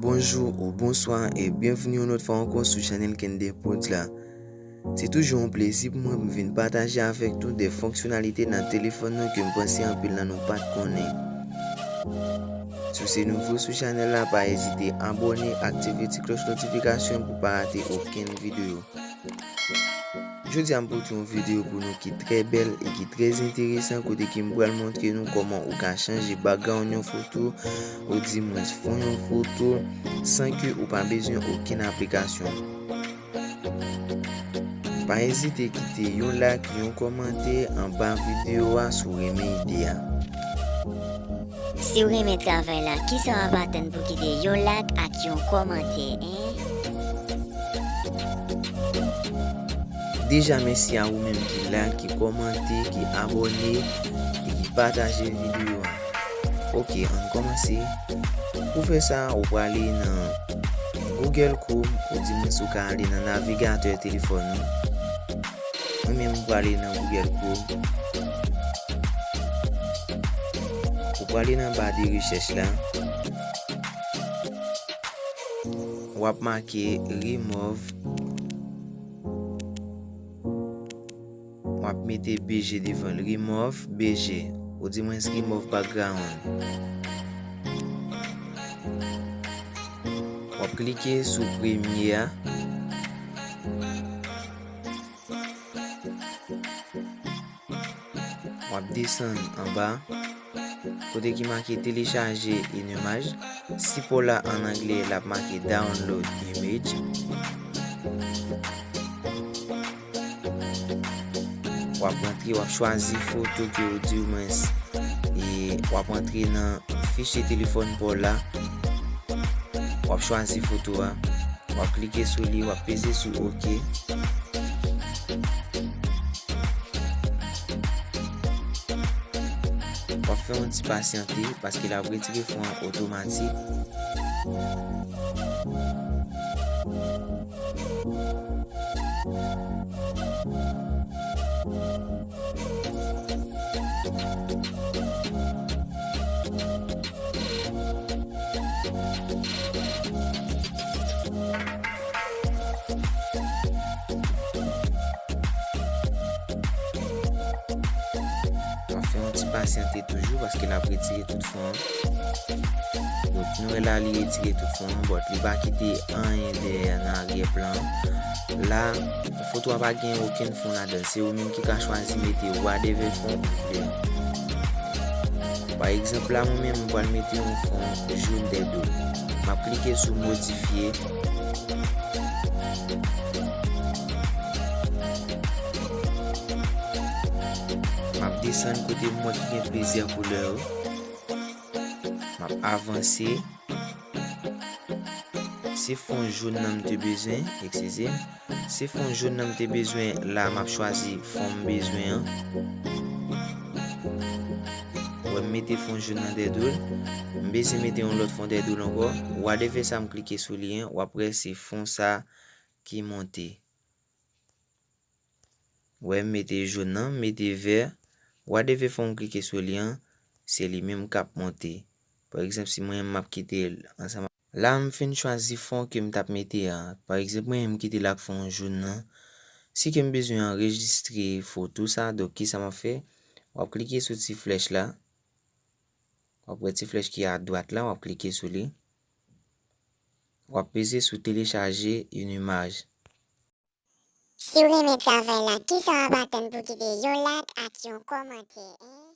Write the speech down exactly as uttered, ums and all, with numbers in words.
Bonjou ou bonswa e byenvni yon lòt fwa ankò sou chanèl Kende Prodz la. Se toujou yon plezi pou mwen pou m vin pataje avèk nou de fonksyonalite nan telefòn nou ke m panse anpil nan nou pa t konnen. Si w se nouvo sou chanèl la, pa ezite abòne, aktive ti klòch notifikasyon pou pa rate okenn videyo. Jodi a m pote yon videyo pou nou ki trè bèl e ki trè enteresan, kote ke m pral montre nou kòman ou ka chanje background yon foto, oudimwens fon yon foto, san ke ou pa bezwen okenn aplikasyon. Pa ezite kite yon like, yon kòmantè anba videyo a si w renmen ide a. Si w renmen travay la, kisa w ap atann pou kite yon like ak yon kòmantè, en? Deja, mèsi a ou menm ki like, ki kòmante, ki abòne e ki pataje videyo a. Oke, ann kòmanse. Pou fè sa, ou prale nan Google Chrome, oudimwens ou ka ale nan navigatè telefòn ou. Mwen menm, m prale nan Google Chrome. Ou prale nan ba de rechèch la. W ap make remove. W ap mete B G devan l. Remove B G. Oudimwens remove background. W ap klike sou premye a. W ap desann anba, kote ki make télécharger une image. Sipò la an anglè, l ap make download image. W ap rantre, w ap chwazi foto ke ou di ou mwen s-, e w ap rantre nan fichye telefòn pa w la. W ap chwazi foto a. W ap klike sou li, w ap peze sou oke. W ap fè yon ti pasyante, paske l ap retire fon an otomatik. W ap fè yon ti pasyante toujou, paske l ap retire tout fon an. Donk, nou wè la, li retire tout fon an, but li pa kite anyen dèyè nan aryè plan an. La, foto a pa gen okenn fon ladan l. Se ou menm ki ka chwazi mete whatever fon ou vle. Pa egzanp, la, mwen menm, mwen pral mete yon fon jòn dèyè do l. M ap klike sou modifye. M ap desann kote m wè ki gen plizyè koulè yo. M ap avanse. Se fon jòn nan m te bezwen, eskize m. Se fon jòn nan m te bezwen, la m ap chwazi fon m bezwen an. Wè m mete fon jòn nan dèyè do l. M bezwen mete yon lòt fon dèyè do l ankò. Whatever sa m klike sou li an, w ap wè se fon sa ki monte. Wè, m mete jòn nan, m mete vè. Whatever fon m klike sou li an, se li menm k ap monte. Pa egzanp, si mwen, m ap kite l ansanm. La, m fin chwazi fon ke m t ap mete a. Pa egzanp, mwen, m kite l ak fon jòn nan. Si ke m bezwen anrejistre foto sa, donk, kisa m ap fè? W ap klike sou ti flèch la. W ap wè ti flèch ki adwat la, w ap klike sou li. W ap peze sou télécharger une image. Si w renmen travay la, kisa w ap atann pou kite yon like ak yon kòmantè, en?